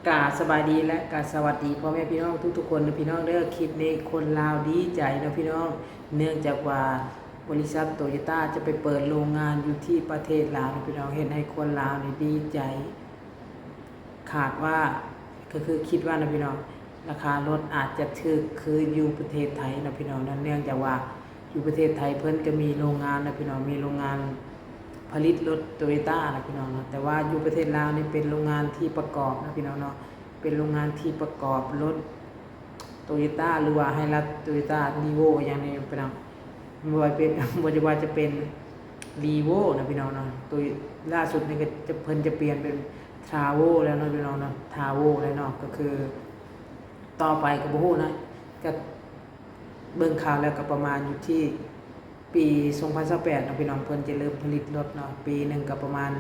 ກາສະບາຍດີ ແລະ ກາສະຫວັດດີພໍ່ແມ່ພີ່ນ້ອງທຸກໆຄົນເດີພີ່ນ້ອງເດີ. ຄລິບນີ້ຄົນລາວດີໃຈເນາະພີ່ນ້ອງ ເນື່ອງຈາກວ່າບໍລິສັດໂຕໂຍຕ້າຈະໄປເປີດໂລງງານຢູ່ທີ່ປະເທດລາວເນາະພີ່ນ້ອງ ເຮັດໃຫ້ຄົນລາວນີ້ດີໃຈ. ຄາດວ່າ ກໍຄືຄິດວ່າເນາະພີ່ນ້ອງ ລາຄາລົດອາດຈະຖືກຄືຢູ່ປະເທດໄທເນາະພີ່ນ້ອງເນາະ ເນື່ອງຈາກວ່າຢູ່ປະເທດໄທເພິ່ນກໍມີໂລງງານເນາະພີ່ນ້ອງ ມີໂລງງານຜະລິດລົດໂຕໂຍຕ້າເນາະພີ່ນ້ອງເນາະ ແຕ່ວ່າຢູ່ປະເທດລາວນີ້ເປັນໂລງງານທີ່ປະກອບເນາະພີ່ນ້ອງເນາະ ເປັນໂລງງານທີ່ປະກອບລົດໂຕໂຍຕ້າ ຫຼືວ່າໄຮຣັສໂຕໂຍຕ້າ ຣີໂວ້ ອີ່ຫຍັງນີ້ພີ່ນ້ອງ ບໍ່ວ່າເປັນ ບໍ່ວ່າຈະເປັນຣີໂວ້ເນາະພີ່ນ້ອງເນາະ ໂຕ ລ່າສຸດນີ້ກໍຈະ ເພິ່ນຈະປ່ຽນເປັນທຣາໂວ້ແລ້ວເນາະພີ່ນ້ອງເນາະ ທຣາໂວ້ແລ້ວເນາະ ກໍຄືຕໍ່ໄປກໍບໍ່ຮູ້ນະ ກໍເບິ່ງຂ່າວແລ້ວກໍປະມານຢູ່ທີ່ປີສອງພັນຊາວແປດເນາະພີ່ນ້ອງ ເພິ່ນຈະເລີ່ມຜະລິດລົດເນາະ ປີໜຶ່ງກໍປະມານ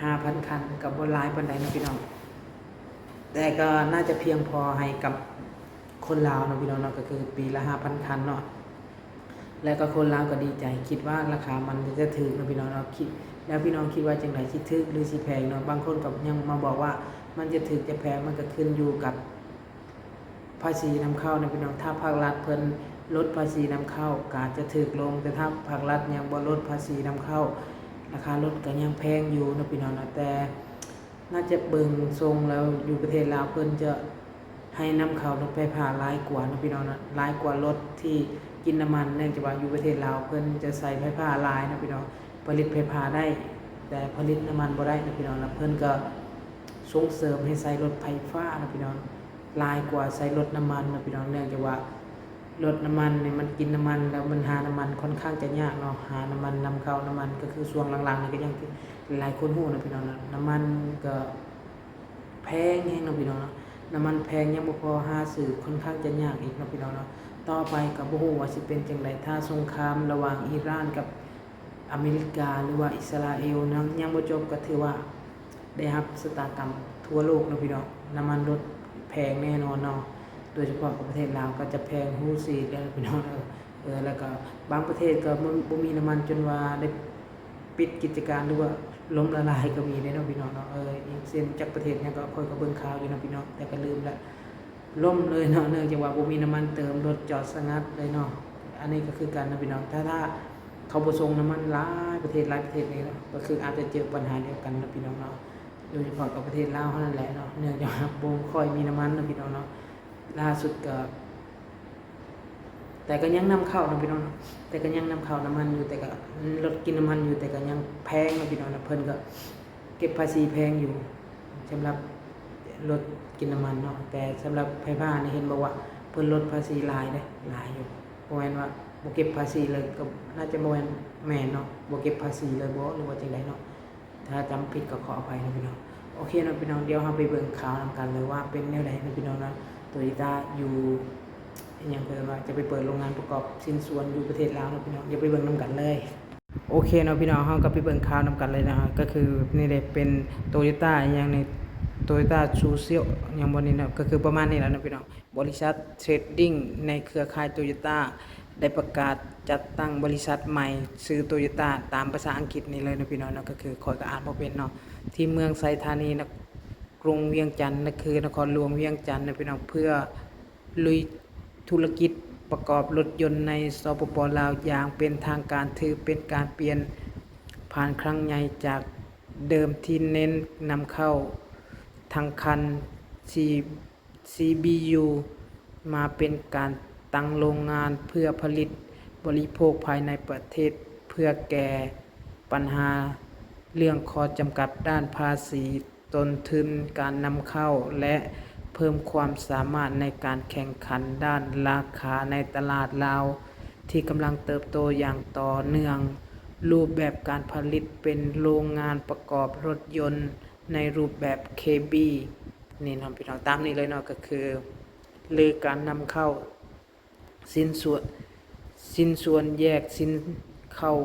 ຫ້າພັນຄັນ ກໍບໍ່ຫຼາຍປານໃດເນາະພີ່ນ້ອງ ແຕ່ກໍໜ້າຈະພຽງພໍໃຫ້ກັບຄົນລາວເນາະພີ່ນ້ອງເນາະ ກໍຄືປີລະຫ້າພັນຄັນເນາະ. ແລ້ວກໍຄົນລາວກໍດີໃຈ ຄິດວ່າລາຄາມັນຈະຖືກເນາະພີ່ນ້ອງເນາະ ຄິດ ແລ້ວພີ່ນ້ອງຄິດວ່າຈັ່ງໃດ ຊິຖືກ ຫຼື ຊິແພງເນາະ? ບາງຄົນກໍຍັງມາບອກວ່າມັນຈະຖືກຈະແພງ ມັນກໍຂຶ້ນຢູ່ກັບພາສີນຳເຂົ້າເນາະພີ່ນ້ອງ ຖ້າພາກລັດເພິ່ນລົດພາສີນຳເຂົ້າ ກໍອາດຈະຖືກລົງ ແຕ່ຖ້າພາກລັດຍັງບໍ່ລົດພາສີນຳເຂົ້າ ລາຄາລົດກໍຍັງແພງຢູ່ເນາະພີ່ນ້ອງເນາະ ແຕ່ ໜ້າຈະເບິ່ງຊົງແລ້ວຢູ່ປະເທດລາວເພິ່ນຈະໃຫ້ນຳເຂົ້າລົດໄຟຟ້າຫຼາຍກວ່າເນາະພີ່ນ້ອງເນາະ ຫຼາຍກວ່າລົດທີ່ກິນນ້ຳມັນ ເນື່ອງຈາກວ່າຢູ່ປະເທດລາວເພິ່ນຈະໃຊ້ໄຟຟ້າຫຼາຍເນາະພີ່ນ້ອງ ຜະລິດໄຟຟ້າໄດ້ ແຕ່ຜະລິດນ້ຳມັນບໍ່ໄດ້ເນາະພີ່ນ້ອງເນາະ ເພິ່ນກໍສົ່ງເສີມໃຫ້ໃຊ້ລົດໄຟຟ້າເນາະພີ່ນ້ອງ ຫຼາຍກວ່າໃຊ້ລົດນ້ຳມັນເນາະພີ່ນ້ອງ ເນື່ອງຈາກວ່າ ລົດນ້ຳມັນນີ້ມັນກິນນ້ຳມັນ ແລ້ວມັນຫານ້ຳມັນຄ່ອນຂ້າງຈະຍາກເນາະ ຫານ້ຳມັນນຳເຂົ້າ ນ້ຳມັນກໍຄືຊ່ວງຫຼັງໆນີ້ກໍຢ່າງທີ່ຫຼາຍໆຄົນຮູ້ເນາະພີ່ນ້ອງເນາະ ນ້ຳມັນກໍແພງແຮງເນາະພີ່ນ້ອງເນາະ ນ້ຳມັນແພງຍັງບໍ່ພໍຫາຊື້ ຄ່ອນຂ້າງຈະຍາກອີກເນາະພີ່ນ້ອງເນາະ ຕໍ່ໄປກໍບໍ່ຮູ້ວ່າຊິເປັນຈັ່ງໃດ ຖ້າສົງຄາມລະຫວ່າງອີຣານກັບ ອາເມລິກາ ຫຼືວ່າອິດສະຣາເອວນະ ຍັງບໍ່ຈົບ ກໍຖືວ່າໄດ້ຮັບຊະຕາກຳທົ່ວໂລກເນາະພີ່ນ້ອງ ນ້ຳມັນລົດແພງແນ່ນອນເນາະ ໂດຍສະເພາະກັບປະເທດລາວກໍຈະແພງຮູ້ສີດເດີພີ່ນ້ອງເອີ ເອີ ແລ້ວກໍບາງປະເທດກໍບໍ່ ບໍ່ມີນ້ຳມັນຈົນວ່າໄດ້ປິດກິດຈະການ ຫຼືວ່າລົ້ມລະລາຍກໍມີເດ້ເນາະພີ່ນ້ອງເນາະ ເອີ ຢ່າງເຊັ່ນຈັກປະເທດຫຍັງກໍຂ້ອຍກໍເບິ່ງຂ່າວຢູ່ເນາະພີ່ນ້ອງ ແຕ່ກໍລືມລະ ລົ້ມເລີຍເນາະ ເນື່ອງຈາກວ່າບໍ່ມີນ້ຳມັນເຕີມ ລົດຈອດສະຫງັດເລີຍເນາະ ອັນນີ້ກໍຄືກັນນະພີ່ນ້ອງ ຖ້າ ຖ້າເຂົາບໍ່ສົ່ງນ້ຳມັນຫຼາຍປະເທດ ຫຼາຍປະເທດນີ້ເນາະ ກໍຄືອາດຈະເຈີປັນຫາດຽວກັນນະພີ່ນ້ອງເນາະ ໂດຍສະເພາະກັບປະເທດລາວເຮົານັ້ນແຫຼະເນາະ ເນື່ອງຈາກວ່າບໍ່ຄ່ອຍມີນ້ຳມັນນະພີ່ນ້ອງເນາະ ລ່າສຸດກໍ ແຕ່ກໍຍັງນຳເຂົ້ານະພີ່ນ້ອງ ແຕ່ກໍຍັງນຳເຂົ້ານ້ຳມັນຢູ່ ແຕ່ກໍລົດກິນນ້ຳມັນຢູ່ ແຕ່ກໍຍັງແພງນະພີ່ນ້ອງນະ ເພິ່ນກໍ ເກັບພາສີແພງຢູ່ ສຳລັບລົດກິນນ້ຳມັນເນາະ ແຕ່ສຳລັບໄຟຟ້ານີ້ເຫັນບອກວ່າເພິ່ນລົດພາສີຫຼາຍເດ້ ຫຼາຍຢູ່ ບໍ່ແມ່ນວ່າບໍ່ເກັບພາສີເລີຍ ກໍໜ້າຈະບໍ່ແມ່ນ ແມ່ນເນາະ ບໍ່ເກັບພາສີເລີຍບໍ ຫຼືວ່າຈັ່ງໃດເນາະ ຖ້າຈຳຜິດກໍຂໍອະໄພເນາະພີ່ນ້ອງ ໂອເຄເນາະພີ່ນ້ອງ ດຽວເຮົາໄປເບິ່ງຂ່າວນຳກັນເລີຍວ່າເປັນແນວໃດເນາະພີ່ນ້ອງເນາະ ໂຕໂຍຕ້າຢູ່ ອີ່ຫຍັງເພິ່ນວ່າຈະໄປເປີດໂລງງານປະກອບຊິ້ນສ່ວນຢູ່ປະເທດລາວເນາະພີ່ນ້ອງ ດຽວໄປເບິ່ງນຳກັນເລີຍ. ໂອເຄເນາະພີ່ນ້ອງ ເຮົາກໍໄປເບິ່ງຂ່າວນຳກັນເລີຍເນາະ ກໍຄືນີ້ເດ້ເປັນໂຕໂຍຕ້າອີ່ຫຍັງນີ້ ໂຕໂຍຕ້າຊູເຊຍ ຫຍັງບໍ່ນີ້ເນາະ ກໍຄືປະມານນີ້ແຫຼະເນາະພີ່ນ້ອງ ບໍລິສັດເທຣດດິ້ງໃນເຄືອຂ່າຍໂຕໂຍຕ້າໄດ້ປະກາດຈັດຕັ້ງບໍລິສັດໃໝ່ ຊື່ໂຕໂຍຕ້າ ຕາມພາສາອັງກິດນີ້ເລີຍເນາະພີ່ນ້ອງເນາະ ກໍຄືຂ້ອຍກໍອ່ານບໍ່ເປັນເນາະ ທີ່ເມືອງໄຊທານີ ນະ ກຸງວຽງຈັນ ນະ ຄືນະຄອນຫຼວງວຽງຈັນເນາະພີ່ນ້ອງ ເພື່ອລຸຍທຸລະກິດປະກອບລົດຍົນໃນ ສປປ ລາວ ຢ່າງເປັນທາງການ ຖືເປັນການປ່ຽນຜ່ານຄັ້ງໃຫຍ່ ຈາກເດີມທີ່ເນັ້ນນຳເຂົ້າທັງຄັນ ຊີ ຊີບີຢູ ມາເປັນການຕັ້ງໂລງງານເພື່ອຜະລິດບໍລິໂພກພາຍໃນປະເທດ ເພື່ອແກ້ປັນຫາເລື່ອງຂໍ້ຈຳກັດດ້ານພາສີ ຕົ້ນທຶນການນຳເຂົ້າ ແລະ ເພີ່ມຄວາມສາມາດໃນການແຂ່ງຂັນດ້ານລາຄາໃນຕະຫຼາດລາວທີ່ກຳລັງເຕີບໂຕຢ່າງຕໍ່ເນື່ອງ. ຮູບແບບການຜະລິດເປັນໂລງງານປະກອບລົດຍົນໃນຮູບແບບເຄບີ ນີ້ເນາະພີ່ນ້ອງ ຕາມນີ້ເລີຍເນາະ ກໍຄື ຫຼື ການນຳເຂົ້າຊິ້ນສ່ວນ ຊິ້ນສ່ວນແຍກຊິ້ນເຂົ້າ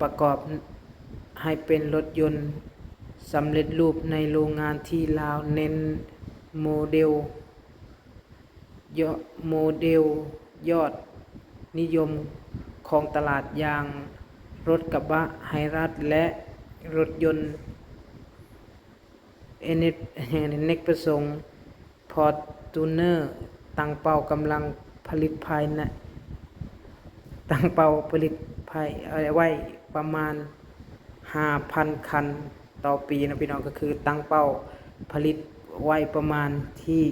ປະກອບໃຫ້ເປັນລົດຍົນສຳເລັດຮູບໃນໂລງງານທີ່ລາວເນັ້ນໂມເດວ ໂມເດວຍອດນິຍົມຂອງຕະຫຼາດຢ່າງລົດກະບະໄຮຣັສ ແລະ ລົດຍົນ ເອເນັດ ເນັກປະສົງ ຟໍຈູນເນີ ຕັ້ງເປົ້າກຳລັງຜະລິດພາຍໃນ ຕັ້ງເປົ້າຜະລິດພາຍ ເອີ ໄວ້ປະມານຫ້າພັນຄັນຕໍ່ປີເນາະພີ່ນ້ອງ, ກໍຄືຕັ້ງເປົ້າຜະລິດໄວ້ປະມານທີ່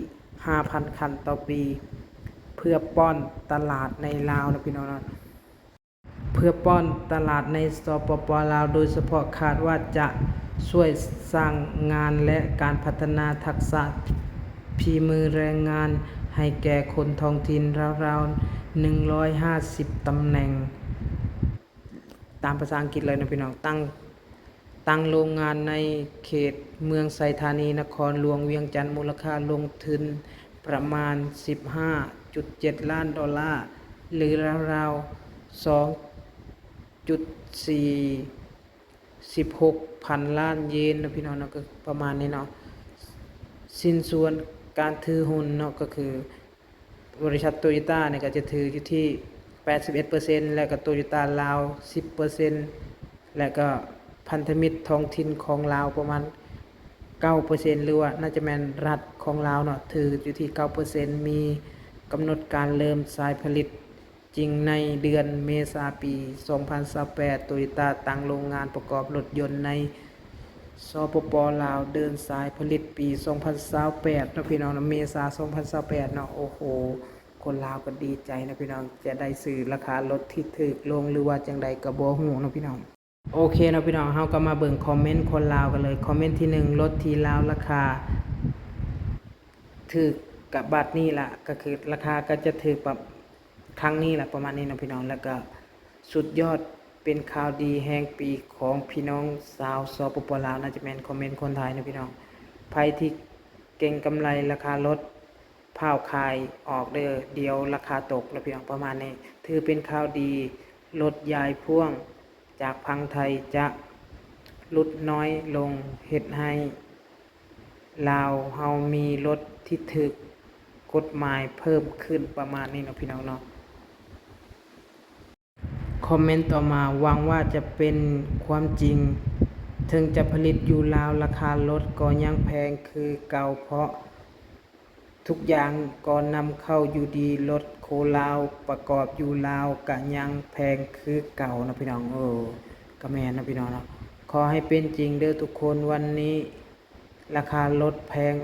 ຫ້າພັນຄັນຕໍ່ປີ ເພື່ອປ້ອນຕະຫຼາດໃນລາວເນາະພີ່ນ້ອງເນາະ. ເພື່ອປ້ອນຕະຫຼາດໃນ ສປປ ລາວ ໂດຍສະເພາະ ຄາດວ່າຈະຊ່ວຍສ້າງງານ ແລະ ການພັດທະນາທັກສະຝີມືແຮງງານໃຫ້ແກ່ຄົນທ້ອງຖິ່ນລາວໆ ໜຶ່ງຮ້ອຍຫ້າສິບຕຳແໜ່ງ, ຕາມພາສາອັງກິດເລີຍເນາະພີ່ນ້ອງ. ຕັ້ງ ຕັ້ງໂລງງານໃນເຂດເມືອງໄຊທານີ ນະຄອນຫຼວງວຽງຈັນ ມູນລະຄ່າລົງທຶນປະມານສິບຫ້າຈຸດເຈັດລ້ານໂດລາ ຫຼື ລາວໆ ສອງຈຸດສີ່ສິບຫົກພັນລ້ານເຢນເນາະພີ່ນ້ອງເນາະ, ກໍປະມານນີ້ເນາະ. ຊິ້ນສ່ວນການຖືຫຸ້ນເນາະ ກໍຄື ບໍລິສັດໂຕໂຍຕ້ານີ້ກໍຈະຖືຢູ່ທີ່ແປດສິບເອັດເປີເຊັນ ແລະ ກໍໂຕໂຍຕ້າລາວສິບເປີເຊັນ ແລະ ກໍພັນທະມິດທ້ອງຖິ່ນຂອງລາວປະມານເກົ້າເປີເຊັນ ຫຼືວ່າໜ້າຈະແມ່ນລັດຂອງລາວເນາະ ຖືຢູ່ທີ່ເກົ້າເປີເຊັນ. ມີກຳນົດການເລີ່ມສາຍຜະລິດຈິງໃນເດືອນເມສາປີສອງພັນຊາວແປດ. ໂຕໂຍຕ້າຕັ້ງໂລງງານປະກອບລົດຍົນໃນ ສປປ ລາວ ເດີນສາຍຜະລິດປີສອງພັນຊາວແປດເນາະພີ່ນ້ອງເນາະ, ເມສາສອງພັນຊາວແປດເນາະ. ໂອ້ໂຫ ຄົນລາວກໍດີໃຈເນາະພີ່ນ້ອງ, ຈະໄດ້ຊື້ລາຄາລົດທີ່ຖືກລົງ ຫຼືວ່າຈັ່ງໃດກໍບໍ່ຮູ້ເນາະພີ່ນ້ອງ. ໂອເຄເນາະພີ່ນ້ອງ, ເຮົາກໍມາເບິ່ງຄອມເມັນຄົນລາວກັນເລີຍ. ຄອມເມັນທີໜຶ່ງ ລົດທີ່ລາວລາຄາຖືກກະບາດນີ້ລະ, ກໍຄືລາຄາກໍຈະຖືກປະ ຄັ້ງນີ້ລະ ປະມານນີ້ເນາະພີ່ນ້ອງ. ແລ້ວກໍສຸດຍອດ ເປັນຂ່າວດີແຫ່ງປີຂອງພີ່ນ້ອງຊາວ ສປປ ລາວ, ໜ້າຈະແມ່ນຄອມເມັນຄົນໄທເນາະພີ່ນ້ອງ. ໃຜທີ່ເກັງກຳໄລລາຄາລົດ ພ້າວຂາຍອອກເດີ້ ດຽວລາຄາຕົກເນາະພີ່ນ້ອງ, ປະມານນີ້. ຖືເປັນຂ່າວດີ ລົດຢາຍພ່ວງຈາກຝັ່ງໄທຈະຫຼຸດນ້ອຍລົງ ເຮັດໃຫ້ ລາວເຮົາມີລົດທີ່ຖືກກົດໝາຍເພີ່ມຂຶ້ນ ປະມານນີ້ເນາະພີ່ນ້ອງເນາະ. ຄອມເມັນຕໍ່ມາ ຫວັງວ່າຈະເປັນຄວາມຈິງ, ເຖິງຈະຜະລິດຢູ່ລາວ ລາຄາລົດກໍຍັງແພງຄືເກົ່າ ເພາະທຸກຢ່າງກໍນຳເຂົ້າຢູ່ດີ, ລົດໂຄລາວປະກອບຢູ່ລາວກະຍັງແພງຄືເກົ່າເນາະພີ່ນ້ອງ. ເອີ ກະແມ່ນເນາະພີ່ນ້ອງເນາະ. ຂໍໃຫ້ເປັນຈິງເດີ້ທຸກຄົນ, ວັນນີ້ ລາຄາລົດແພງ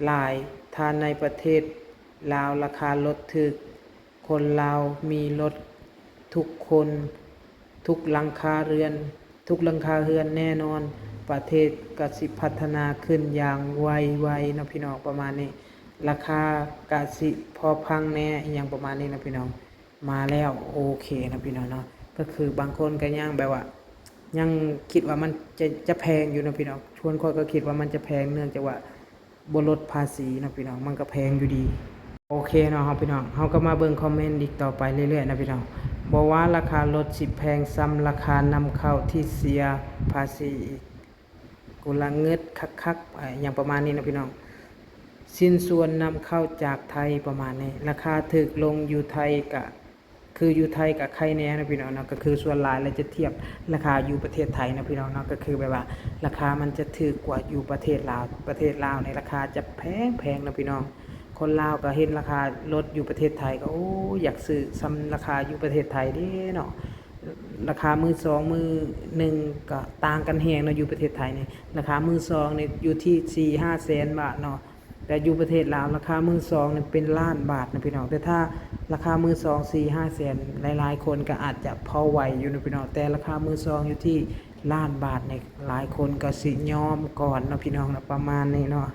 ຫຼາຍ, ຖ້າໃນປະເທດລາວລາຄາລົດຖືກ, ຄົນລາວມີລົດທຸກຄົນ, ທຸກຫຼັງຄາເຮືອນ, ທຸກຫຼັງຄາເຮືອນແນ່ນອນ, ປະເທດກະຊິພັດທະນາຂຶ້ນຢ່າງໄວໆເນາະພີ່ນ້ອງ, ປະມານນີ້. ລາຄາກະຊິພໍຟັງແດ່ ອີ່ຫຍັງປະມານນີ້ເນາະພີ່ນ້ອງ. ມາແລ້ວ ໂອເຄເນາະພີ່ນ້ອງເນາະ. ກໍຄືບາງຄົນກໍຍັງແບບວ່າ ຍັງຄິດວ່າມັນຈະ ຈະແພງຢູ່ເນາະພີ່ນ້ອງ. ສ່ວນຂ້ອຍກໍຄິດວ່າມັນຈະແພງ ເນື່ອງຈາກວ່າບໍ່ລົດພາສີເນາະພີ່ນ້ອງ, ມັນກໍແພງຢູ່ດີ. ໂອເຄເນາະ ເຮົາພີ່ນ້ອງ ເຮົາກໍມາເບິ່ງຄອມເມັນອີກຕໍ່ໄປເລື້ອຍໆເນາະພີ່ນ້ອງ. ບໍ່ວ່າລາຄາລົດຊິແພງສ່ຳລາຄານຳເຂົ້າທີ່ເສຍພາສີອີກ ກູລະງຶດຄັກໆ ອາ ຫຍັງປະມານນີ້ເນາະພີ່ນ້ອງ. ຊິ້ນສ່ວນນຳເຂົ້າຈາກໄທ ປະມານນີ້. ລາຄາຖືກລົງຢູ່ໄທກະ ຄືຢູ່ໄທກະໄຄແດ່ເນາະພີ່ນ້ອງເນາະ, ກໍຄືສ່ວນຫຼາຍແລ້ວຈະທຽບລາຄາຢູ່ປະເທດໄທເນາະພີ່ນ້ອງເນາະ, ກໍຄືແບບວ່າລາຄາມັນຈະຖືກກວ່າຢູ່ປະເທດລາວ. ປະເທດລາວນີ້ລາຄາຈະແພງໆເນາະພີ່ນ້ອງ. ຄົນລາວກໍເຫັນລາຄາລົດຢູ່ປະເທດໄທກໍ ໂອ້ ຢາກຊື້ສ່ຳລາຄາຢູ່ປະເທດໄທເດ້ເນາະ. ລາຄາມືສອງ ມືໜຶ່ງກໍຕ່າງກັນແຮງເນາະ ຢູ່ປະເທດໄທນີ້. ລາຄາມືສອງນີ້ຢູ່ທີ່ສີ່ຫ້າແສນບາດເນາະ, ແຕ່ຢູ່ປະເທດລາວລາຄາມືສອງນີ້ເປັນລ້ານບາດນະພີ່ນ້ອງ. ແຕ່ຖ້າລາຄາມືສອງສີ່ຫ້າແສນ ຫຼາຍໆຄົນກໍອາດຈະພໍໄຫວຢູ່ນະພີ່ນ້ອງ, ແຕ່ລາຄາມືສອງຢູ່ທີ່ລ້ານບາດນີ້ ຫຼາຍຄົນກໍຊິຍອມກ່ອນເນາະພີ່ນ້ອງເນາະ, ປະມານນີ້ເນາະ.